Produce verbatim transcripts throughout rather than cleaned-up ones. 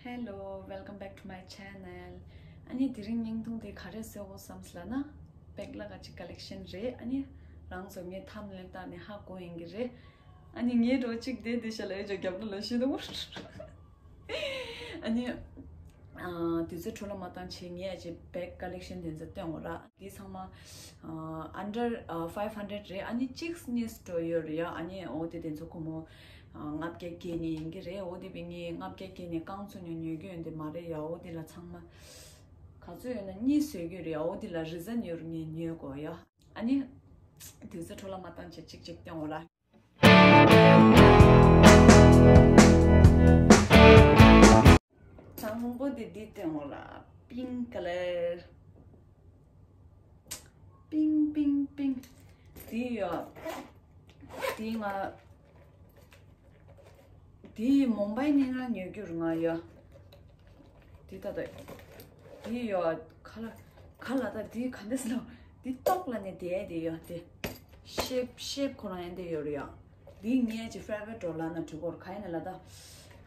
Hello, welcome back to my channel. ཨ་ནི་དེ་རིང་བརྙན་ཐུང་དེ་ག་རེ་བཟོ་དགོས་བསམ་སོང་ལབ་ན། བེག་ལ་ག་ཅིག་ཀ་ལེག་ཤན་རེད། ཨ་ནི་རང་ཚོ་ངའི་ཐམ་ནེལ་ལྟ་ནས་ཧ་གོ་ཡིན་གྱི་རེད། ཨ་ནི་ངའི་འགྲོ་གཅིག་དེ་དེ་ཤ་ལ་ཨེ་ཅོ་རྒྱབ་ལ་ལ་ཤི་དུ། ཨ་ནི་ཨ་དུས་ཚོད་འཕྲོ་བརླག་མ་བཏང་བྱས་ངས་ཨ་ཅེ་བེག་ཀ་ལེག་ཤན་དེ་ཚོ་སྟོན་དགོས་ར། དེ་ཚང་མ་ཨ་under ཨ་five hundred རེད། ཨ་ནི་གཅིག་གཉིས་འགྲོ་ཡོད་རེད་ཡ། ཨ་ནི་འོ་དེ་དེ་ཚོ་སྒོར་མོ་ཨ་ལྔ་བརྒྱ་བརྒལ་ནས་ཡིན་གྱི་རེད། འོ་དེ་བས་ངས་ལྔ་བརྒྱ་བརྒལ་ནས་རྐང་ཚོ་ཉོ་ཉོ་རྒྱུ་ཡོད་འདི་མ་རེད་ཡ། འོ་དེ་ལ་ཚང་མ་ག་ཚོད་ཡོད་ན་གཉིས་བཟོ་རྒྱུ་རེད་ཡ། འོ་དེ་ལ་རི་ཛན་ཡོད་རུང་ངས་ཉོ་དགོས་ཡ། ཨ་ནི་དུས་ཚོད་འཕྲོ་བརླག་མ་བཏང་བྱས་གཅིག་གཅིག་སྟོན་དགོས་ར། དང་པོ་དེ་འདི་སྟོན་དགོས་ར། པིང་ཀ་ལར། པིང་པིང་པིང་། དེ་ཡོད། དེ་ང་དེ་མོམ་བྷའི་ནས་ང་ཉོ་རྒྱུར་ང་ཡོད། དེ་ད་ལྟ་དེ་ཡོད། ག་ལ་ག་ལ་ད་དེ་ག་འདྲ་ཟེར་ན། དེ་ཏོག་ལ་ནས་དེ་དེ་ཡོད་དེ། ཤེབ་ཤེབ་ཁོ་རང་ཡང་དེ་ཡོད་རེད་ཡ། འདི་ངའི་ཅི་ཕེ་ཝ་རི་ཊི་འགྲོ་ལབ་ན་འགྲིག་གོ། ག་ཡིན་ན་ལབ་ད།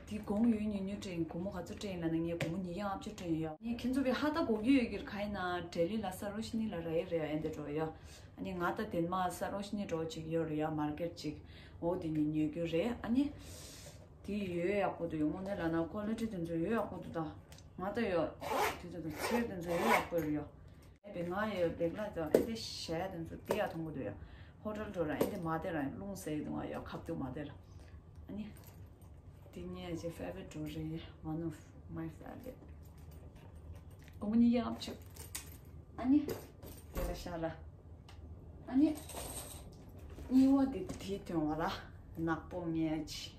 འདི་གོང་ཡོད་ཉུང་ཉུང་སྤྲད་ཡིན། སྒོར་མོ་ག་ཚོད་སྤྲད་ཡིན་ལབ་ན་ངས་སྒོར་མོ་ཉིས་བརྒྱ་ལྔ་བཅུ་སྤྲད་ཡིན་ཡ། ངས་ཁྱེད་ཚོ་བས་ཧ་ད་གོ་གི་ཡོད་ཀྱི་རེད། ག་ཡིན་ན་ལྡི་ལི་ལ་ས་རོ་ཤི་ནི་ལ་ར་ཡི་རེད་ཡ། ཨེ་འདི་འགྲོ་ཡ། ཨ་ནི་ང་ད་དེ་མ་ས་རོ་ཤི་ནི་འགྲོ་ཅིག་ཡོད་རེད་ཡ། མར་ཀེ་ཊི་ཅིག་འོ་དེ་ནི་ཉོ་རྒྱུ་རེད། ཨ་ནི་དེ་ཡོད་ཡག་པོ་འདུག་ཡ། དངོས་གནས་ལབ་ན་ཀོ་ལི་ཊི་དེ་ཚོ་ཡོད་ཡག་པོ་འདུག་ད་ང་ད་ཡོད་དེ་ཚོ་དང་ཚེར་དེ་ཚོ་ཡོད་ཡག་པོ་རེད་ཡ། ཨེ་བེ་ང་ཡོད་བེག་ལ་ཙོ་ཨེ་དེ་ཞེ་དེ་ཚོ་དེ་ཡ་མཐོང་གི་འདུག་ཡ། ཧོ་ཊེལ་འགྲོ་ར་ཨེ་དེ་མ་དེ་ར་རླུང་ཟེར་གི་འདུག་ང་ཡོད་ཁབ་ཏུ་མ་དེ་ར། ཨ་ནི་དེ་ངའི་ཅི་ཕེ་ཝ་རི་ཊི་འགྲོ་རེད། One of my favorite། སྒོར་མོ་ཉིས་བརྒྱ་ལྔ་བཅུ། ཨ་ནི་དེ་ལ་ཤ་ལ། ཨ་ནི་གཉིས་པ་དེ་དེ་དོན་བ་ལ་ནག་པོ་ངའི་ཅི།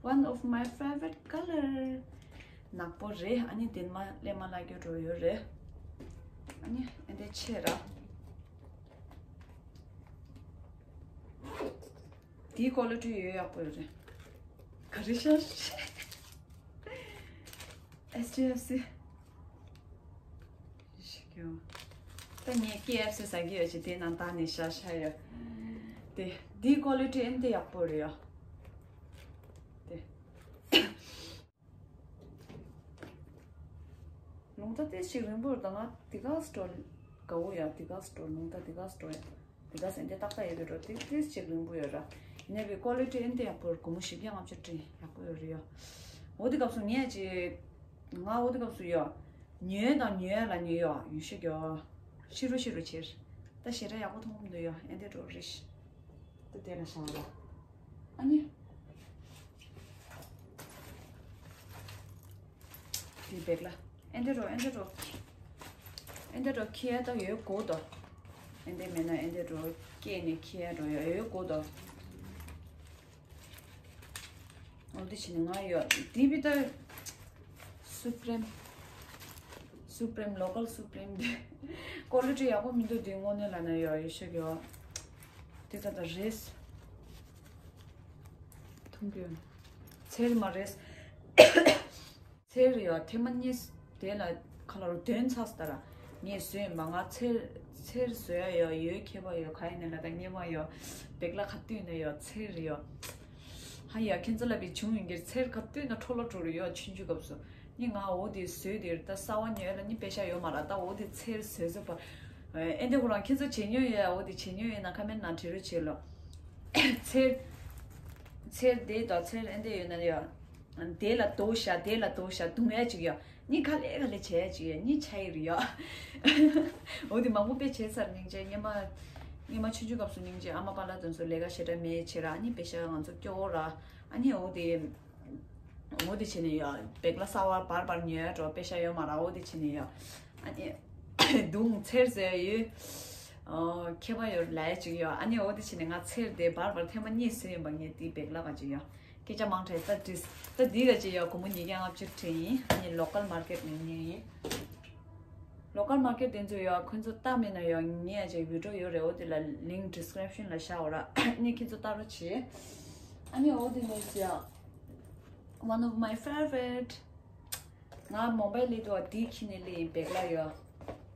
One of my favorite color། ནག་པོ་རེད། ཨ་ནི་དེ་མ་ལས་མ་ལ་རྒྱུ་འགྲོ་ཡོད་རེད། ཨ་ནི་ཨེ་འདི་ཆེ་ར། དེའི་ཀོ་ལི་ཊི་ཡོད་ཡག་པོ་ཡོད་རེད། ག་རེ་ཤ་ཤ། ཨེཆ་ཌི་ཨེཕ་སི། ཤི་ཀྱོ། ད་ངས་ཀེ་ཨེཕ་སི་ཟ་གི་ཡོད་ཅེས་དེ་ནང་ད་ནས་ཤ་ཤ་ཡོད། དེ་འདིའི་ཀོ་ལི་ཊི་ཨེ་འདི་ཡག་པོ་རེད་ཡ། དེ། ལུང་ཐ་ཏིས་ཅིག་རིང་པོར་ད་ང་དེ་ག་སི་ཊོར་དགའ་བོ་ཡ། དེ་ག་སི་ཊོར་ལུང་ཐ་དེ་ག་སི་ཊོར་ཡ། དེ་ག་སེ་འདི་ཏག་ཏག་ཡོད་པའི་རོ་དེ་ཏིས་ཅིག་རིང་པོ་ཡོད་ར། ཡིན་ནའི་ཀོ་ལི་ཊི་ཨེ་འདི་ཡག་པོར་སྒོར་མོ་བཞི་བརྒྱ་ལྔ་བཅུ་སྤྲད་ཡག་པོ་ཡོད་རེད་ཡ། འོ་དེ་སྐབས་སུ་ངས་ཅི། ང་འོ་དེ་སྐབས་སུ་ཡ། ཉོས་དང་ཉོས་ལ་ཉོས་ཡ་ཡུལ་ཤུལ་གྱི། ཤི་རུ་ཤི་རུ་ཕྱིར། ད་ཞེ་དྲག་ཡག་པོ་མཐོང་གི་འདུག་ཡ། ཨེ་འདི་འགྲོ་རེད། ད་དེ་ལ་བཞག་ལ། ཨ་ནི། དེ་བེག་ལ། ཨེ་འདི་འགྲོ་ཨེ་འདི་འགྲོ། ཨེ་འདི་འགྲོ་ཁྱི་ཡ་ད་ཡོད་གོ་དོ། ཨེ་འདི་མེད་ན་ཨེ་འདི་འགྲོ་སྐྱེས་ནས་ཁྱི་ཡ་འགྲོ་ཡ་ཡོད་གོ་དོ། འོ་དེ་བྱས་ནས་ང་ཡོད་དེ་བི་ད། Supreme། Supreme local Supreme དེ། ཀོ་ལི་ཊི་ཡག་པོ་མི་འདུག་དེ་དངོས་གནས་ལབ་ན་ཡོད་ཡོད་ཤོད་ཡོད། དེ་ད་ད་རེས། མཐོང་གི་ཡོད། ཚེར་མ་རེས། ཚེར་ཡོད་ཐེངས་མ་གཉིས་དེ་ལ་ཁ་ལོར་དོན་ཚགས་ལྟར་ངས་བཟོས་མ་ང་ཚེར་ཚེར་བཟོས་ཡོད་ཡོད་མཁས་པ་ཡོད་ག་ཡིན་ན་ལ་ད་སྙེ་མ་ཡོད་བེག་ལ་ག་དུས་ན་ཡོད་ཚེར་ཡོད། ཧ་ཡ་ཁྱེད་ཚོ་ལ་བི་བྱུང་ཡིན་གྱི་ཚེར་ག་དུས་ན་འཕྲོ་ལོ་འགྲོ་རུ་ཡོད་ཆུང་ཆུང་སྐབས་སུ་ནི་ང་འོ་དེ་བཟོས་དེར་ད་གསར་བ་ཉོས་ལ་ནི་པེ་ཤ་ཡོད་མ་ར་ད་འོ་དེ་ཚེར་བཟོས་བཟོས་པ་ཨེ་འདི་ཁོ་རང་ཁྱེད་ཚོ་བྱེད་ཉོས་ཡོད་འོ་དེ་བྱེད་ཉོས་ཡོད་ན་ཁ་མེད་ན་བྲི་རུ་བྱེད་ལོ། ཚེར་ཚེར་དེ་ད་ཚེར་ཨེ་འདི་ཡོད་ན་ཡོད། དེ་ལ་དོ་ཤ་དེ་ལ་དོ་ཤ་རྡུང་ཡ་ཅིག་ཡོད། ནི་ག་ལེ་ག་ལེ་བྱེད་ཡ་ཅིག་ཡོད་ནི་ཆ་ཡི་རི་ཡོད། འོ་དེ་མང་པོ་དཔེ་བྱས་ཚར་སྙིང་རྗེ་སྙེ་མ། སྙེ་མ་ཆུང་ཆུང་སྐབས་སུ་སྙིང་རྗེ་ཨ་མ་པཱ་ལགས་དེ་ཚོ་ལས་ཀ་ཞེ་དྲག་མེད་བྱེད་ར་ནི་པེ་ཤ་ང་ཚོ་སྐྱོ་བོ་ར་ཨ་ནི་འོ་དེ། འོ་དེ་བྱེད་ནི་ཡོད་བེག་ལ་གསར་བ་བར་བར་ཉོས་འགྲོ་པེ་ཤ་ཡོད་མ་ར་འོ་དེ་བྱེད་ནི་ཡོད། ཨ་ནི། རྡུང་ཚེར་ཟེར་ཡོད། ཨོ། མཁས་པ་ཡོད་ལས་ཅིག་ཡོད་ཨ་ནི་འོ་དེ་བྱས་ནས་ང་ཚེར་དེ་བར་བར་ཐེངས་མ་གཉིས་ཟོས་ཡིན་པ་ངས་དེའི་བེག་ལ་ག་ཅིག་ཡོད། སྐད་ཆ་མང་དྲགས་ད་དྲིས་ད་འདི་ག་ཅིག་ཡོད་སྒོར་མོ་ཉིས་བརྒྱ་ལྔ་བཅུ་དྲན་ཡིན་ཨ་ནི་local market ནས་ཉོས་ཡིན། Local market དེ་ཚོ་ཡོད་ཁོ་ཚོ་ལྟ་མེད་ན་ཡོད་ངས་ཅིག་video ཡོད་རེད་འོ་དེ་ལ་link description ལ་བཞག་འོ་ར་ཨ་ནི་ཁྱེད་ཚོ་ལྟ་རོགས་བྱེད། ཨ་ནི་འོ་དེ་ནས་ཡོད། One of my favorite། ང་མོ་བྷའི་ལི་དུ་བ་དེའི་ཁྱི་ནས་ལི་ཡིན་བེག་ལ་ཡོད།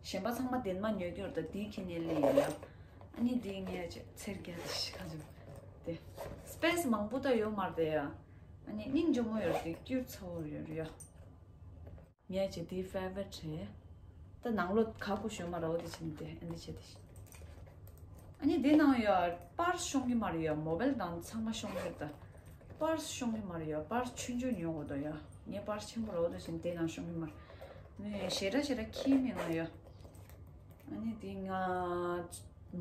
གཞན་པ་ཚང་མ་དེན་མ་ཉོས་རྒྱུར་ད་དེའི་ཁྱི་ནས་ལི་ཡིན་ཡ། ཨ་ནི་དེའི་ངས་ཅི་ཚེར་རྒྱ་དེ་ཤི་ཁ་ཅུ། དེ། space མང་པོ་ད་ཡོད་མ་རེད་ཡ། ཨ་ནི་སྙིང་རྗེ་མོ་ཡོད་རེད། སྐྱུར་ཚ་བོ་ཡོད་རེད་ཡ། ངས་ཅི་དེའི་ཕེ་ཝ་རི་ཊི་རེད། ད་ནང་ལོགས་ག་གུ་ཞོན་མ་ར་འོ་དེ་བྱིན་ཏེ་ཨ་ནི་བྱེད་དེ། ཨ་ནི་དེ་ནང་ཡ་པར་སི་ཤོང་གི་མ་རེད་ཡ། མོ་བལ་དང་ཚང་མ་ཤོང་གི་རེད། ད་པར་སི་ཤོང་གི་མ་རེད་ཡ། པར་སི་ཆུང་ཆུང་ཉོ་དགོས་འདུག་ཡ། ངས་པར་སི་ཆེན་པོ་ར་འོ་དེ་བྱིན་དེ་ནང་ཤོང་གི་མ་རེད། ནས་ཞེ་དྲག་ཞེ་དྲག་ཁྱི་མི་ང་ཡ། ཨ་ནི་དེ་ང་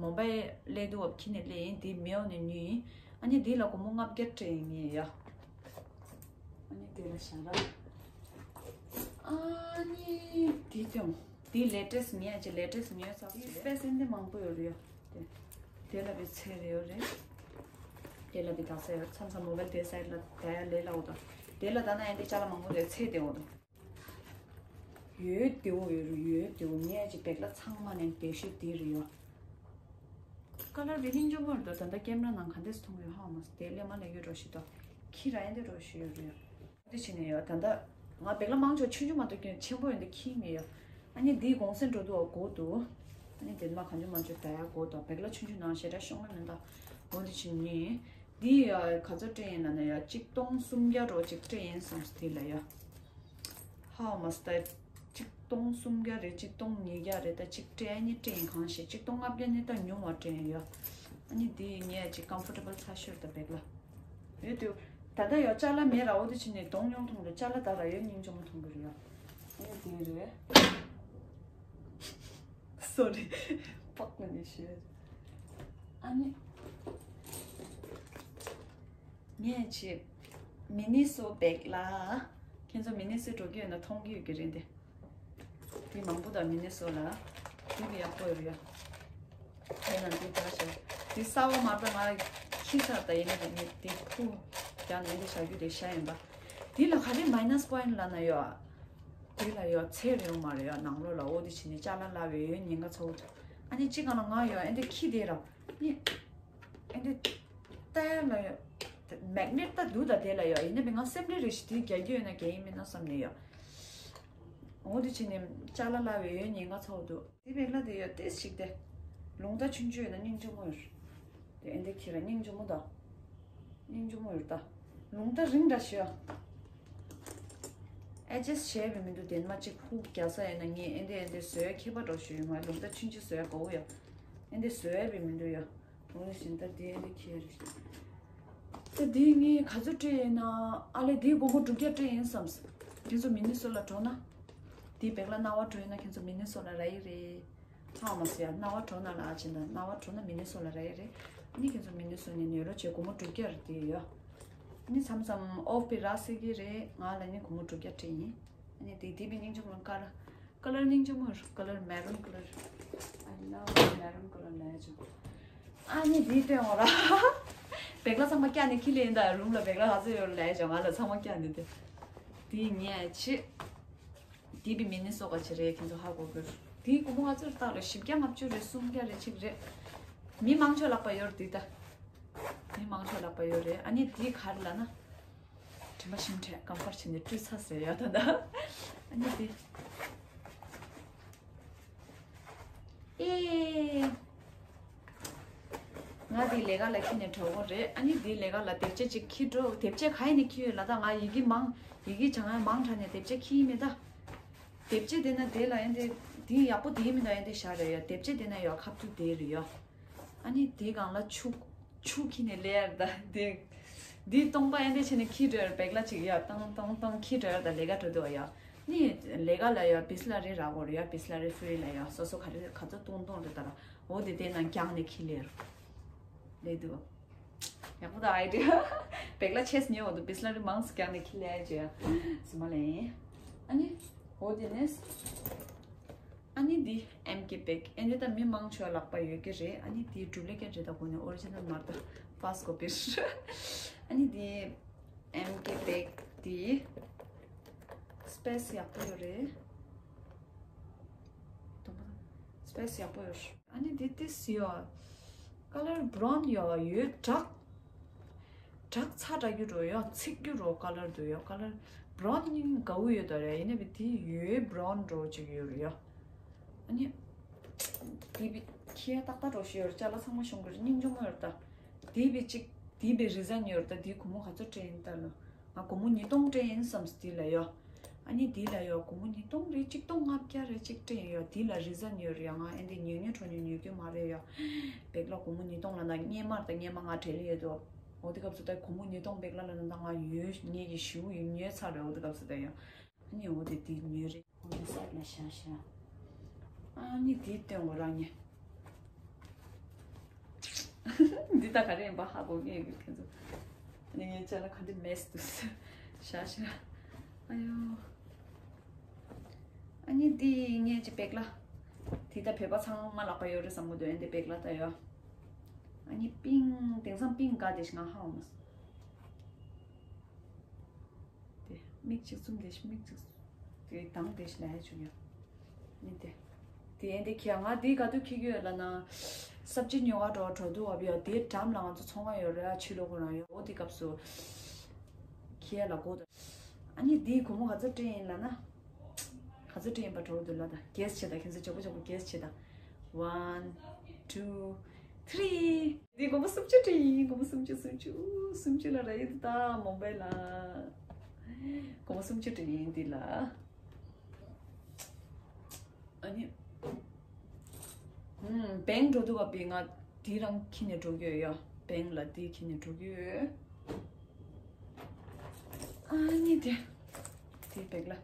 མོ་བལ་སླེབས་དུས་བབ་ཁྱི་ནས་སླེབས་ཡིན། དེ་མེའོ་ནས་ཉོས་ཡིན། ཨ་ནི་དེ་ལ་སྒོར་མོ་ལྔ་བརྒྱ་སྤྲད་ཡིན་ངས་ཡ། ཨ་ནི་དེ་ལ་ཞྭ་ར། ཨ་ནི་དེ་ཀྱང་དེ་ལེ་ཊེ་སི་ངས་ཅི་ལེ་ཊེ་སི་ཉོས་ཚར་དེ་སི་པེ་སི་ཨིན་དེ་མང་པོ་ཡོད་རེད་ཡ། དེ་དེ་ལ་བི་ཚེ་རེ་ཡོད་རེད། དེ་ལ་བི་དག་ས་ཡོད། མཚམས་མཚམས་མོ་བལ་དེ་སའི་ཌི་ལ་དེ་ལས་ལ་འོ་དོ། དེ་ལ་ད་ན་ཨེ་དེ་ཅ་ལ་མང་པོ་དེ་ཚེ་དེ་འོ་དོ། ཡོད་དེའུ་ཡོད་རུ་ཡོད་དེའུ་ངས་ཀྱི་བེག་ལ་ཚང་མ་ནས་དེ་ཤོད་དེ་རུ་ཡོད། ཀ་ལར་བི་ལིང་ཇོ་མོར་དོ་ད་ལྟ་ཀེམ་ར་ནང་ག་འདྲས་མཐོང་ཡོད་ཧ་མ་སི་དེ་ལས་མ་ལས་ཡོད་འགྲོ་ཤི་དོ། ཁྱི་ར་ཡན་དེ་འགྲོ་ཤི་ཡོད་རུ་ཡོད། དེ་ཕྱིན་ནས་ཡོད་ད་ལྟ་ང་བེག་ལ་མང་ཆོག་ཆུང་ཆུང་མ་གཏོགས་ཀྱང་ཆེན་པོ་ཡོད་འདི་ཁྱི་མི་ཡོད། ཨ་ནི་འདིའི་གོང་སེང་འགྲོ་དུ་བ་གོ་དུ། ཨ་ནི་དེ་མ་གང་ཆུང་མང་ཆོག་ད་ཡ་གོ་དོ་བེག་ལ་ཆུང་ཆུང་ནང་ཞེ་དྲག་ཤོང་མ་མི་འདུག་འོ་དེ་ཕྱིན་ནས། འདི་ཡ་ག་ཚོད་སྤྲད་ཡིན་ན་ན་ཡ་གཅིག་སྟོང་སུམ་བརྒྱ་རོ་གཅིག་སྤྲད་ཡིན་བསམ་སྟེ་ལ་ཡ། ཧའོ་མ་སི་ད། གཅིག་སྟོང་སུམ་བརྒྱ་རེད། གཅིག་སྟོང་ཉིས་བརྒྱ་རེད། ད་གཅིག་སྤྲད་ཨ་ནི་སྤྲད་ཡིན་གང་ཞིག་གཅིག་སྟོང་ལྔ་བརྒྱ་ནི་ད་ཉུང་བ་སྤྲད་ཡིན་ཡ། ཨ་ནི་འདི་ངས་ཅིག་ཀམ་ཕོར་ཊེ་བལ་ཚ་ཤོར་ད་བེག་ལ། ཡོད་དུ། ད་ལྟ་ཡོད་ཅ་ལག་མེད་ར་འོ་དེ་ཕྱིན་ནས་གདོང་ཉོང་མཐོང་རེད། ཅ་ལག་ད་ར་ཡོད་སྙིང་རྗེ་མོ་མཐོང་གི་རེད་ཡ། ཨ་ནི་དེ་རེད། སོ་རི། པགས་ལ་ནི་ཤེས། ཨ་ནི། ངས་ཆེ། མི་ནི་སོ་བེག་ལ། ཁྱེད་ཚོ་མི་ནི་སོ་འགྲོ་གི་ཡོད་ན་མཐོང་གི་ཡོད་ཀྱི་རེད་དེ། དེ་མང་པོ་དང་མི་ནི་སོ་ལ། དེ་བི་ཡག་པོ་ཡོད་རེད་ཡ། དེ་ན་དེ་དྲ་ཞོ། དེ་གསར་བ་མ་རེད་ང་ཁྱི་ཚར་ད་ཡིན་ན་དེ་ནི་དེ་ཁུ། ཡང་ནི་འདི་བྱ་རྒྱུ་དེ་ཤ་ཡིན་པ། དེ་ལ་ག་རེ་མའི་ནས་པོ་ཡིན་ལ་ན་ཡོད། དེ་ལ་ཡོད་ཚེ་རེད་མ་རེད་ཡོད་ནང་ལོགས་ལ་འོ་དེ་ཕྱིན་ནས་ཅ་ལག་ལ་བའི་ཡོད་ཉེན་ཁ་ཚོགས། ཨ་ནི་གཅིག་ག་ལ་ང་ཡོད་ཨ་འདི་ཁྱི་དེ་ར། ཨ་ནི། ཨ་འདི། ཏའི་ལ་ཡོད། མེག་ནེ་ཊི་ད་འདུག་ད་དེ་ལ་ཡོད་ཡིན་ན་མི་ང་སེམས་ཁྲལ་རེ་ཞིག་དེ་རྒྱག་རྒྱུ་ཡོད་ན་རྒྱག་ཡིན་མིན་ན་བསམ་ནས་ཡོད། འོ་དེ་ཕྱིན་ནས་ཅ་ལག་ལ་བའི་ཡོད་ཉེན་ཁ་ཚོགས་འདུག་དེ་བེག་ལ་དེ་ཡོད་ཏེས་ཞིག་དེ། ལུང་ད་ཆུང་ཆུང་ཡོད་ན་སྙིང་རྗེ་མོ་ཡོད། དེ་ཨེ་འདི་ཁྱེད་ར་སྙིང་རྗེ་མོ་ད། སྙིང་རྗེ་མོ་ཡོད་ད། ལུང་ད་རིང་འདྲ་ཞིག་ཡོད། ཨེ་ཇེ་སི་ཊི་བྱས་པའི་མི་འདུག་དེ་མ་གཅིག་ཧུག་རྒྱག་ས་ཡོད་ན་ངས་ཨེ་འདི་ཨེ་འདི་བཟོས་ཡ་ཁྱད་པར་འགྲོ་ཞུ་ཡོད་མ་ལུང་ད་ཆུང་ཆུང་བཟོས་ཡ་གོ་བོ་ཡོད། ཨེ་འདི་བཟོས་ཡ་བའི་མི་འདུག་ཡ། འོ་ན་བཞིན་ད་དེ་ཨེ་འདི་ཁྱེད་རེད། ད་དེ་ངས་ག་ཚོད་སྤྲད་ཡིན་ན་ཨ་ལས་དེའི་སྒོར་མོ་དྲུག་བརྒྱ་སྤྲད་ཡིན་བསམས། དེ་ཚོ་མི་ནི་སོ་ལ་འགྲོ་ན། དེའི་བེག་ལ་སྣང་བ་འགྲོ་ཡིན་ན་ཁྱེད་ཚོ་མི་ནི་སོ་ལ་རག་ཡི་རེད། ཚང་མ་ཟེར་ཡ་སྣང་བ་འགྲོ་ན་ལ་ཨ་ཆེན་ད་སྣང་བ་འགྲོ་ན་མི་ནི་སོ་ལ་རག་ཡི་རེད། ཨ་ནི་ཁྱེད་ཚོ་མི་ནི་སོ་ནས་ནོར་ལོ་བྱས་སྒོར་མོ་དྲུག་བརྒྱ་རེད་དེ་ཡོད། ཨ་ནི་མཚམས་མཚམས་ཨོ་ཕི་རག་སྲིད་ཀྱི་རེད། ང་ལ་ནི་སྒོར་མོ་དྲུག་བརྒྱ་སྤྲད་ཡིན། ཨ་ནི་དེ་དེ་བི་སྙིང་རྗེ་མོ་ཀ་ལ། ཀ་ལར་སྙིང་རྗེ་མོ་ཀ་ལར་མེ་རུན་ཀ་ལར། I love maroon color ལ་ཡ་ཅོ། ཨ་ནི་དེ་སྟོན་འོ་ར། བེག་ལ་ཚང་མ་བཀྱག་ནས་ཁྱི་ལེན་ད་རུམ་ལ་བེག་ལ་ག་ཚོད་ཡོད་ལ་ཡ་ཅོ་ང་ལ་ཚང་མ་བཀྱག་ནས་དེ། དེ་ངས་ཆེ། དེ་བི་མི་ནི་སོ་ག་ཆེ་རེད་ཁྱེད་ཚོ་ཧ་གོ་གི། དེའི་སྒོར་མོ་ང་ཚོར་བཏགས་ལ་བཞི་བརྒྱ་ལྔ་བཅུ་རེད་སུམ་བརྒྱ་རེད་གཅིག་རེད། མི་མང་ཆོག་ལག་པ་ཡོད་རེད་དེ་ད། མི་མང་ཆོག་ལག་པ་ཡོད་རེད་ཨ་ནི་དེ་ག་རེ་ལ་ན། དྲི་མ་ཞིམ་ཕྲད་ཀམ་ཕར་ཕྱིན་ནས་བཀྲུས་ཚར་ཟེར་ཡ་ད་ད། ཨ་ནི་དེ། ཨེ། ང་དེ་ལས་ཀ་ལ་ཁྱི་ནས་གྲོགས་པོ་རེད་ཨ་ནི་དེ་ལས་ཀ་ལ་དེབ་ཆ་ཅིག་ཁྱི་འགྲོ་དེབ་ཆ་ག་ཡིན་ནས་ཁྱི་ཡོད་ལ་ད་ང་ཡི་གེ་མང་ཡི་གེ་བྱ་ང་མང་དྲགས་ནས་དེབ་ཆ་ཁྱི་ཡིན་མེད་ད། དེབ་ཆ་དེ་ན་དེ་ལ་ཡང་དེ་དེ་ཡག་པོ་དེ་མི་འདུག་ཡང་དེ་བཞག་རེད་ཡ་དེབ་ཆ་དེ་ན་ཡོད་ཁ་ཐུག་དེ་རེད་ཡ། ཨ་ནི་དེ་གང་ལ་ཆུ། ཆུ་ཁྱི་ནས་ལས་ཡར་ད་དེ། འདི་སྟོང་པ་ཨེ་འདྲ་བྱས་ནས་ཁྱི་འགྲོ་ཡར་བེག་ལ་ཅིག་ཡ་ཏང་ཏང་ཏང་ཁྱི་འགྲོ་ཡར་ད་ལས་ཀ་འགྲོ་འདུག་ཡ། ནི་ལས་ཀ་ལ་ཡ་བི་སི་ལ་རི་རག་གོ་རེ་ཡ་བི་སི་ལ་རི་ཧྥི་རི་ལ་ཡ་སོ་སོ་ག་རེ་ག་ཚོད་ཏོང་ཏོང་རེ་ད་ར་འོ་དེ་དེ་ན་རྒྱང་ནས་ཁྱི་ལེར། ལས་འདུག་ཡག་པོ་ད་ཨའི་ཌི་ཡ། བེག་ལ་ཆེས་ཉེ་འོ་དུ་བི་སི་ལ་རི་མང་སི་རྒྱང་ནས་ཁྱི་ལེ་ཨའི་ཅེ་ཡ། སི་མ་ལེ། ཨ་ནི། འོ་དེ་ནས། ཨ་ནི་འདི་ཨེམ་ཀེ་བེག་ཨེ་འདི་ད་མི་མང་ཆོག་ལག་པ་ཡོད་ཀྱི་རེད། ཨ་ནི་འདི་ཌུབ་ལི་ཀེ་ཊི་རེད་ད་གོ་ནི་ཨོ་རི་ཇི་ནལ་མ་རེད་ད་ཕ་སི་ཀོ་པི་རེད། ཨ་ནི་འདི་ཨེམ་ཀེ་བེག་འདི་སི་པེ་སི་ཡག་པོ་ཡོད་རེད། སི་པེ་སི་ཡག་པོ་ཡོད་རེད། ཨ་ནི་འདི་ཏི་སི་ཡོད། ཀ་ལར་བྷ་རའུན་ཡོད་ཡོད་དྲག་དྲག་ཚ་དྲག་རྒྱུ་འགྲོ་ཡོད་ཚིག་རྒྱུ་འགྲོ་ཀ་ལར་འདུག་ཡོད་ཀ་ལར་བྷ་རའུན་ཡིན་དགའ་བོ་ཡོད་ད་རེད། ཡིན་ནའི་དེ་ཡོད་བྷ་རའུན་འགྲོ་ཅིག་ཡོད་རེད་ཡ། ཨ་ནི། དེ་བི་ཁྱི་ཡ་ཏག་ཏག་འགྲོ་ཞིག་ཡོད་རེད་ཅ་ལག་ཚང་མ་ཤོང་གི་རེད་སྙིང་རྗེ་མོ་ཡོད་རེད་ད། དེ་བི་གཅིག་དེ་བི་རི་ཟན་ཡོད་རེད་ད་དེ་སྒོར་མོ་ག་ཚོད་སྤྲད་ཡིན་ད་ལོ། ང་སྒོར་མོ་ཉིས་སྟོང་སྤྲད་ཡིན་བསམ་སོང་འདི་ལ་ཡོ། ཨ་ནི་འདི་ལ་ཡོ་སྒོར་མོ་ཉིས་སྟོང་རེད་གཅིག་སྟོང་ལྔ་བརྒྱ་རེད་གཅིག་སྤྲད་ཡིན་ཡོ། འདི་ལ་རི་ཛ་ཉོས་རེད་ཡ། ང་ཨེ་འདི་ཉོས་ཉོས་འགྲོ་ཉོས་ཉོས་རྒྱུ་མ་རེད་ཡོ། བེག་ལ་སྒོར་མོ་ཉིས་སྟོང་ལ་ན་སྔོན་མ་ད་སྔོན་མ་ང་བྲེལ་ཡོད་དོ། འོ་དེ་སྐབས་སུ་ད་སྒོར་མོ་ཉིས་སྟོང་བེག་ལ་ལ་ན་ད་ང་ཡོད་ངེད་ཀྱི་ཞུ་ཡོད་ཉོས་ཚར་རེད། འོ་དེ་སྐབས་སུ་ད་ཡོ། ཨ་ནི་འོ་དེ་དེ་ཉོས་རེད། འོ་དེ་སར་ལ་ཤ་ཤ། ཨ་ནི་དེ་སྟོན་འོ་རང་ཉེ། འདི་ད་ག་རེ་ཡིན་པ་ཧ་གོ་གི་ཡོད་ཁྱེད་ཚོ། ཨ་ནི་ངའི་ཅ་ལག་ག་འདི་མེད་འདུག་ཤ་ཤ། ཨ་ཡོ། ཨ་ནི་འདི་ངའི་ཅི་བེག་ལ། དེ་ད་བོད་པ་ཚང་མ་ལག་པ་ཡོད་རེད་བསམ་གི་འདུག་ཨེ་འདི་བེག་ལ་ད་ཡོ། ཨ་ནི་པིང་དེང་སང་པིང་དགའ་བསྡད་ཤག་ང་ཧ་འོང་མ་སོང་། དེ་མིག་གཅིག་བཙུམ་བསྡད་ཤག་མིག་གཅིག་དེ་དང་བསྡད་ཤག་ལ་ཧ་བྱུང་ཡོད། ནི་དེ། དེ་ཡན་དེ་ཁྱེད་ང་དེ་ག་དུས་ཁྱེད་ཡོད་ལ་ན། སབ་ཅི་ཉོ་ག་འགྲོ་འགྲོ་དུས་བབ་ཡོད་དེ་འགྲམ་ལ་ང་ཚོ་ཚོང་ཁང་ཡོད་རེད་ཕྱི་ལོགས་ཁོ་རང་ཡོད། འོ་དེ་སྐབས་སུ། ཁྱེད་ལ་གོ་ད། ཨ་ནི་དེའི་སྒོར་མོ་ག་ཚོད་སྤྲད་ཡིན་ལ་ན། ག་ཚོད་སྤྲད་ཡིན་པ་འགྲོ་འདུག་ལ་ད་གེ་སི་བྱེད་ད་ཁྱེད་ཚོ་ཇོ་བོ་ཇོ་བོ་གེ་སི་བྱེད་ད། One, two, three. འདི་སྒོར་མོ་སུམ་ཅུ་སྤྲད་ཡིན། སྒོར་མོ་སུམ་ཅུ་སུམ་ཅུ་སུམ་ཅུ་ལ་ར་ཡིན་ད་མོ་བའི་ལ། སྒོར་མོ་སུམ་ཅུ་སྤྲད་ཡིན་འདི་ལ། ཨ་ནི། ཨུམ། བེང་འགྲོ་དུས་བབ་པའི་ང་འདི་རང་ཁྱེར་ནས་འགྲོ་གི་ཡོད་ཡ། བེང་ལ་འདི་ཁྱེར་ནས་འགྲོ་གི་ཡོད། ཨ་ནི་དེ། དེ་བེག་ལ།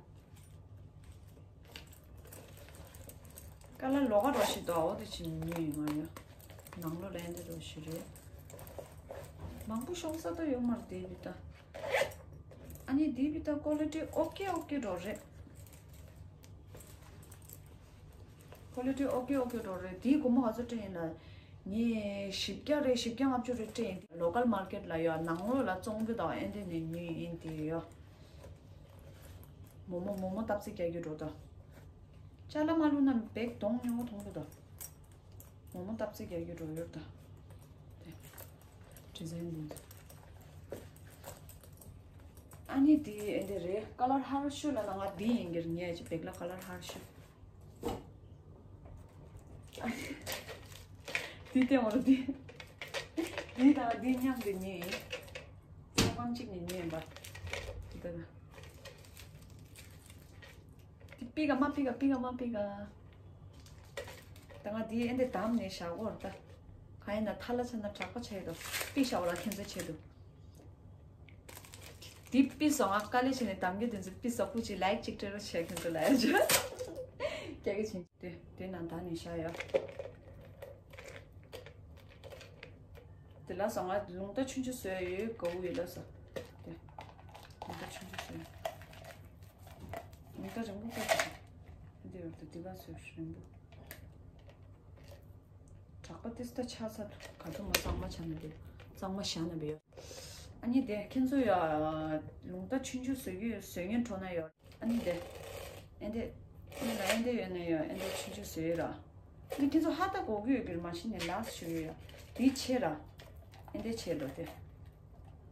ཀ་ལ་ལོག་ག་རོ་ཞིག་འདུག་འོ་དེ་ཕྱིན་ཉོས་ཡིན་ང་ཡ། ནང་ལོགས་ལ་ཨེ་འདྲ་རོ་ཞིག་རེད། མང་པོ་ཤོང་ས་ད་ཡོད་མ་རེད་དེ་བི་ད། ཨ་ནི་དེ་བི་ད་ཀོ་ལི་ཊི་ཨོ་ཀེ་ཨོ་ཀེ་འགྲོ་རེད། ཀོ་ལི་ཊི་ཨོ་ཀེ་ཨོ་ཀེ་འགྲོ་རེད། དེའི་སྒོར་མོ་ག་ཚོད་སྤྲད་ཡིན་ལ། ངས་བཞི་བརྒྱ་རེད་བཞི་བརྒྱ་ལྔ་བཅུ་རེད་སྤྲད་ཡིན། ལོ་ཀལ་མར་ཀེཊ་ལ་ཡོད་ནང་ལོགས་ལ་བཙོང་རྒྱུ་དང་ཨེ་འདྲ་ནས་ཉོས་ཡིན་དེ་ཡོད། མོག་མོག་མོག་མོག་སྟབས་རྩེ་རྒྱག་རྒྱུ་འགྲོ་ད། ཅ་ལག་མ་བླུགས་ན་བེག་གདོང་ཉོ་མཐོང་རྒྱུ་ད། མོག་མོག་སྟབས་རྩེ་རྒྱག་རྒྱུ་འགྲོ་ཡོད་ད། དེ། ཌི་ཛའིན་འདི། ཨ་ནི་དེ་ཨེ་འདྲ་རེད། ཀ་ལར་ཧར་ཤུ་ལ་ན་ང་འདི་ཡིན་གྱི་རེད། ངས་ཅི་བེག་ལ་ཀ་ལར་ཧར་ཤུ། འདི་ལྟད་མོ་རེད་འདི། འདི་དང་འདི་མཉམ་དུ་ཉོས་ཡིན། ཚང་མ་གཅིག་ནས་ཉོས་ཡིན་པ། འདི་ལྟ་ན། འདི་པི་ག་མ་པི་ག་པི་ག་མ་པི་ག་ད་ང་འདི་ཨེ་འདི་བསྡམས་ནས་བཞག་གོ་རེད་ད། གང་ཡིན་ན་ཐ་ལ་ཆ་ན་དྲག་པོ་ཆགས་ཡོད་དོ། པི་ཤ་བ་ལ་ཁྱེད་ཚོ་ཆེད་དུ། འདི་པི་སོང་ང་དཀའ་ལས་བྱས་ནས་གཏམ་རྒྱུད་དེ་ཚོ་པི་སོག་པོ་ཅིག་ལའིག་ཅིག་སྤྲད་རོགས་བྱས་ཁྱོད་ཚོ་ལ་ཡ་ཇུ། སྐྱ་གི་ཆེན་དེ་དེ་ནང་ད་ནས་བཞག་ཡོད། དེ་ལ་སོང་ང་ལུང་རྟ་ཆུང་ཆུང་བཟོས་ཡོད་དགའ་བོ་ཡོད་ལ་སོ། དེ་ལུང་རྟ་ཆུང་ཆུང་བཟོས། ལུང་རྟ་རིང་པོ་བཀོད་དེ་འདི་ཡོད་དེ་དེ་ག་བཟོས་རིང་པོ། དྲག་པོ་ཏིས་ད་ཆ་ཚ་ག་ཐུ་མ་གཙང་མ་ཆ་ན་དེ་གཙང་མ་བཞག་ན་བེ་ཡོ། ཨ་ནི་དེ་ཁྱེད་ཚོ་ཡ་ལུང་རྟ་ཆུང་ཆུང་བཟོ་རྒྱུ་བཟོ་ངན་འཕྲོ་ན་ཡོ། ཨ་ནི་དེ་ཨེ་འདི་ཨེ་ལ་ཨེ་འདི་ཡོད་ན་ཡོ། ཨེ་འདི་ཆུང་ཆུང་བཟོ་ཡོད་ར། ཨ་ནི་ཁྱེད་ཚོ་ཧ་ད་གོ་གི་ཡོད་གི་མ་ཤི་ནས་ལགས་ཞུ་ཡོད་ཡ། དེ་ཆེ་ར། ཨེ་འདི་ཆེ་ལོ་དེ་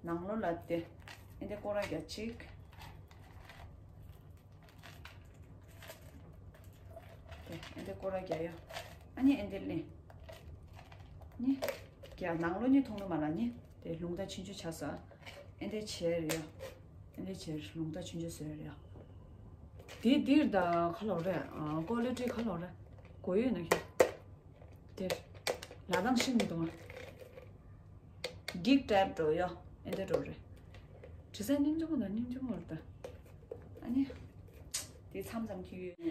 ནང་ལོ་ལ་དེ་ཨེ་འདི་སྐོར་ར་རྒྱ་གཅིག་དེ་ཨེ་འདི་སྐོར་ར་རྒྱ་ཡོ། ཨ་ནི་ཨེ་འདི་ལེན། ནི། རྒྱ་ནང་ལོ་ནི་མཐོང་ལོ་མ་ལ་ནི། དེ་ལུང་རྟ་ཆུང་ཆུང་ཆགས་སོ། ཨེ་འདི་ཆེ་རེ་ཡོ། ཨེ་འདི་ཆེ་རེ་ལུང་རྟ་ཆུང་ཆུང་བཟོས་རེ་ཡོ། དེ་འདིར་ད་ཁ་ལོ་རེ། ཨ་ཀོ་ལི་ཊི་ཁ་ལོ་རེ། གོ་ཡོད་ན་ཁྱོད། དེར། ལ་དང་ཤིང་མི་འདུག་ཨ། འགྱིག་ཊའིབ་འགྲོ་ཡོ། ཨེ་འདྲ་འགྲོ་རེད། དྲི་ཟ་སྙིང་རྗེ་མོ་དང་སྙིང་རྗེ་མོ་རེད་ད། ཨ་ནི། དེ་མཚམས་མཚམས་ཁྱི་ཡོད།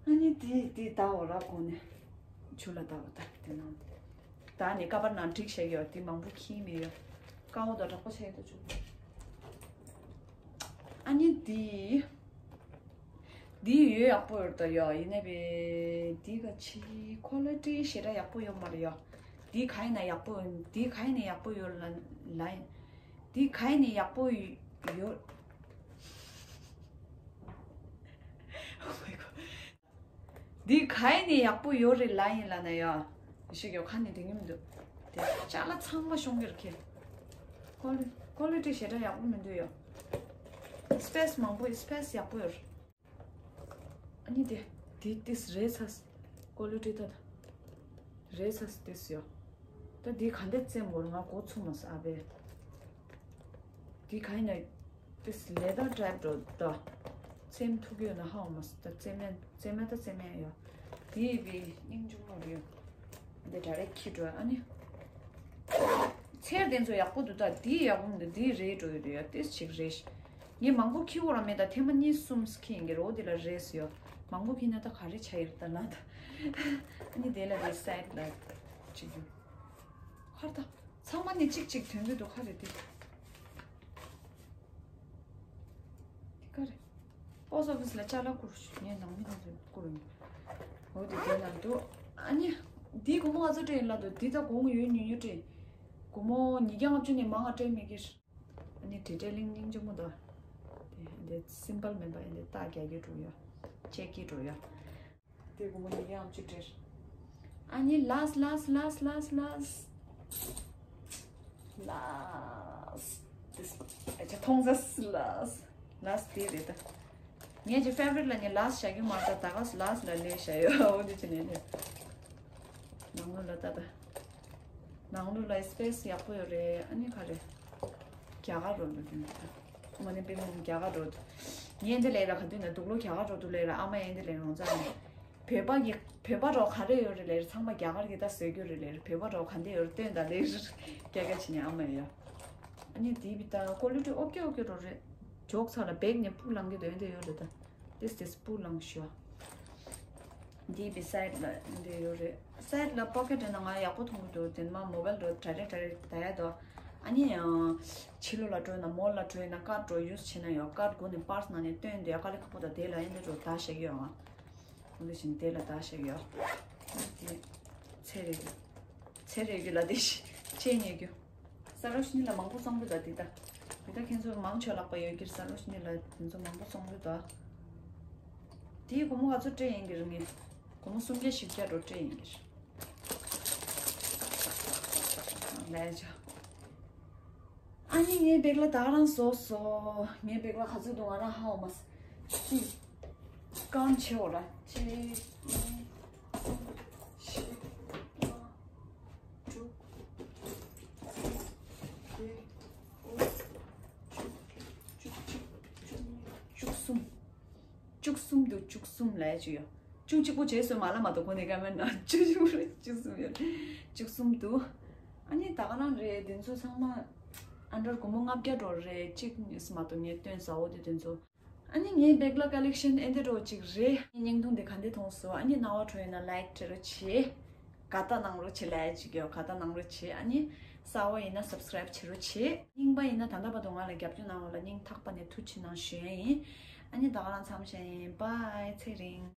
ཨ་ནི་དེ་དེ་ལྟ་བ་ར་གོ་ནས། ཆུ་ལ་ལྟ་བ་ད་དེ་ནང་། ད་ནི་ཀ་པར་ནང་བསྒྲིགས་བཞག་ཡོད་དེ་མང་པོ་ཁྱི་མེད་ཡོད། ཀ་བོ་ད་དྲག་པོ་ཆགས་ཡོད་ད་ཆུ། ཨ་ནི་དེ། འདི་ཡོད་ཡག་པོ་ཡོད་ད་ཡོ། ཡིན་ནའི་བས་འདི་ག་ཆི་ཁོ་ལི་ཊི་ཞེ་དྲག་ཡག་པོ་ཡོད་མ་རེད་ཡོ། འདི་ག་ཡིན་ན་ཡག་པོ་འདི་ག་ཡིན་ན་ཡག་པོ་ཡོད་ལ་ལ་ཡིན། འདི་ག་ཡིན་ན་ཡག་པོ་ཡོད། འདི་ག་ཡིན་ནས་ཡག་པོ་ཡོད་རེད་ལ་ཡིན་ལ་ན་ཡ། ཞིག་ཡོད་ཁ་ནས་དེ་ངེས་མི་འདུག་དེ་ཅ་ལག་ཚང་མ་ཤོང་གི་རེད་ཁྱེད། ཀོ་ལི་ཀོ་ལི་ཊི་ཞེ་དྲག་ཡག་པོ་མི་འདུག་ཡ། སི་པེ་སི་མང་པོ་སི་པེ་སི་ཡག་པོ་ཡོད་རེད། ཨ་ནི་དེ་དེ་ཏིས་རེད་ཚ། ཀོ་ལི་ཊི་ད་ད་རེད་ཚ་ཏིས་ཡོད། ད་དེ་ག་འདྲ་བཙེམ་བོར་ང་གོ་ཚུགས་མ་ས་ཨ་བེ། འདི་ག་ཡིན་ན། this leather type འགྲོ་ད། ཚེམ་ཐུག་ཡོད་ན་ཧ་མ་སི་ད་ཚེམ་ཡ་ཚེམ་ཡ་ད་ཚེམ་ཡ་ཡོད། འདི་བི་སྙིང་ཆུང་མ་རེད། འདི་ད་རེ་ཁྱི་འགྲོ་ཨ་ནི། ཚེར་དེ་ཚོ་ཡག་པོ་འདུག་ད་འདི་ཡག་པོ་མི་འདུག་འདི་རེད་འགྲོ་ཡོད་རེད་ཡ་ཏིས་ཅིག་རེད། ངས་མང་པོ་ཁྱི་འོ་ར་མེད་ད་ཐེངས་མ་གཉིས་གསུམ་ཁྱི་ཡིན་གྱི་རོ་འདི་ལ་རེས་ཡོད། མང་པོ་ཁྱི་ན་ད་ག་རེ་ཆ་ཡོད་ད་ན་ད། ཨ་ནི་དེ་ལ་རེས་སའེ་ཌི་ལ་ཅིག་ཡོད། ཧར་ད། ཚང་མ་ནི་གཅིག་གཅིག་དོན་གྱི་འདུག་ཁ་རེད་དེ། དེ་ག་རེད། པོ་སི་ཊི་ཨོ་ཕི་སི་ལ་ཅ་ལག་བསྐུར་ཞུ་ངས་ནང་མི་དེ་ཚོ་བསྐུར་ཡིན། འོ་དེ་དེ་ན་འདུག་ཨ་ནི། འདི་སྒོར་མོ་ང་ཚོ་སྤྲད་ཡིན་ལ་འདུག་འདི་ད་གོང་ཡོད་ཉུང་ཉུང་སྤྲད། སྒོར་མོ་ཉིས་བརྒྱ་ལྔ་བཅུ་ནས་མང་ང་སྤྲད་མི་གིར། ཨ་ནི་ཌི་ཊེ་ལིང་སྙིང་རྗེ་མོ་ད། དེ་འདི་སིམ་པལ་མིན་པ་ཡིན་འདི་རྟགས་རྒྱག་རྒྱུ་འགྲོ་ཡོད། ཅེག་གི་འགྲོ་ཡོད། དེ་སྒོར་མོ་ཉིས་བརྒྱ་ལྔ་བཅུ་སྤྲད། ཨ་ནི་ལཱ་སི་ཊི་ལཱ་སི་ཊི་ལཱ་སི་ཊི་ལཱ་སི་ཊི་ལཱ་སི་ཊི། ཨ་ཅག་མཐོང་ས་སི་ལཱ་སི་ཊི་ལཱ་སི་ཊི་དེ་རེད་ད། ངས་ཀྱི་ཕེ་ཝ་རི་ཊི་ལ་ངས་ལཱ་སི་ཊི་བཞག་རྒྱུ་མ་རེད་ད་ད་ག་སི་ལཱ་སི་ཊི་ལ་ལས་བཞག་ཡོད་འོ་དེ་ཅི་ནས་ནས། ནང་ལོགས་ལ་ད་ད། ནང་ལོགས་ལ་སི་པེ་སི་ཡག་པོ་ཡོད་རེད་ཨ་ནི་ག་རེད། རྒྱ་གར་རོ་འགྲོ་དུས་ད། མ་ནི་པི་མོ་རྒྱ་གར་རོ་འགྲོ། ངས་འདི་ལས་ལ་ག་དུས་ན་དུག་ལོ་རྒྱ་གར་རོ་འགྲོ་ལས་ལ་ཨ་མ་ཡང་འདི་ལས་རོང་ཚ་ནས། བོད་པ་གི་བོད་པ་རོ་ག་རེ་ཡོད་རེད་ལས་ཚང་མ་རྒྱ་གར་གི་ད་བཟོས་རྒྱུ་རེད་ལས་བོད་པ་རོ་ག་འདི་ཡོད་རེད་སྟོན་ད་ལས་རྒྱ་གར་ཕྱི་ནས་ཨ་མ་ཡོད། ཨ་ནི་དེ་བི་ད་ཀོ་ལི་ཊི་ཨོ་ཀེ་ཨོ་ཀེ་རོ་རེད། འཇོག་ཚར་ལ་བེག་ནས་སྤུ་ལང་གི་འདོན་དེ་ཡོད་རེད་ད། This this སྤུ་ལང་ཤོ། འདི་བི་སའེ་ཌི་ལ་འདི་ཡོད་རེད། སའེ་ཌི་ལ་པོ་ཀེ་ཊི་ནང་ང་ཡག་པོ་མཐོང་གི་འདུག་དེ་མ་མོ་བལ་འགྲོ་དྲ་རེ་དྲ་རེ་ད་ཡ་དོ། ཨ་ནི་ཡང་ཕྱི་ལོགས་ལ་འགྲོ་ན་མོལ་ལ་འགྲོ་ཡིན་ན་ཀར་ཌི་འགྲོ་ཡུ་སི་བྱེད་ན་ཡོད་ཀར་ཌི་སྒོ་ནས་པར་སི་ནང་ནས་སྟོན་དེ་ཡ་ཀ་ལི་ཁ་པོ་ད་དེ་ལ་ཡིན་དེ་འགྲོ་ད་བཞག་ཡོད་ཨང་། འདི་བཞིན་དེ་ལ་ད་བཞག་ཡོད། དེ་ཚེ་རེ་རྒྱུ། ཚེ་རེ་རྒྱུ་ལ་དེ་ཤི་ཆེ་ཉེ་རྒྱུ། ས་རོ་ཤི་ནི་ལ་མང་པོ་བཙོང་གི་ད་དེ་ད། དེ་ད་ཁྱེད་ཚོ་མང་ཆོག་ལག་པ་ཡོད་ཀྱི་ས་རོ་ཤི་ནི་ལ་དེ་ཚོ་མང་པོ་བཙོང་གི་ད། དེའི་སྒོར་མོ་ག་ཚོད་སྤྲད་ཡིན་གྱི་རེད་ངས། སྒོར་མོ་སུམ་བརྒྱ་བཞི་བརྒྱ་འགྲོ་སྤྲད་ཡིན་གྱི་རེད། ལས་ཆོག་ཨ་ནི་ངའི་བེག་ལ་ད་ག་རང་བཟོ་སོ། ངའི་བེག་ལ་ག་ཚོད་འདུག་ང་རང་ཧ་འོ་མ་སི། གཅིག་རྐང་ཆེ་བོ་ར། གཅིག་གཉིས། གསུམ། བཞི། ལྔ། དྲུག་བརྒྱད། དགུ། བཅུ། བཅུ་གཅིག་བཅུ་གཉིས། བཅུ་གསུམ། བཅུ་གསུམ་འདུག་བཅུ་གསུམ་ལས་ཅི་ཡོད། བཅུ་གཅིག་པོ་རྗེས་སུ་མ་ལ་མ་གཏོགས་གོ་ནས་ཀ་མེད་ན་བཅུ་གཅིག་པོ་རེད་བཅུ་གསུམ་ཡོད། བཅུ་གསུམ་འདུག་ཨ་ནི་ད་ག་རང་རེད་དེ་ཚོ་ཚང་མ། ཨ་འདྲར་སྒོར་མོ་ལྔ་བརྒྱ་འགྲོ་རེད་གཅིག་ཉིས་མ་གཏོགས་ངས་སྟོན་ཟ་འོ་དེ་དེ་ཚོ། ཨ་ནི་ངའི་བེག་ལ་ཀ་ལེག་ཤན་ཨེ་འདི་འགྲོ་གཅིག་རེད། བརྙན་ཐུང་འདི་ག་འདི་མཐོང་སོང་ཨ་ནི་རྣ་བ་འཕྲོད་ཡོད་ན་ལའིག་བྱེད་རོགས་བྱེད། དགའ་རྟགས་གནང་རོགས་བྱེད་ལས་ཅིག་ཡོད་དགའ་རྟགས་གནང་རོགས་བྱེད་ཨ་ནི། གསར་བ་ཡིན་ན་སབ་སི་ཀ་རེབ་བྱེད་རོགས་བྱེད། རྙིང་པ་ཡིན་ན་ད་ལྟ་བར་དུ་ང་ལ་རྒྱབ་སྐྱོར་གནང་བ་ལ་སྙིང་ཐག་པ་ནས་ཐུགས་ཆེ་གནང་ཞུ་ཡ་ཡིན། ཨ་ནི་ད་ག་རང་མཚམས་བཞག་ཡིན། བཱའི། ཚེ་རིང་།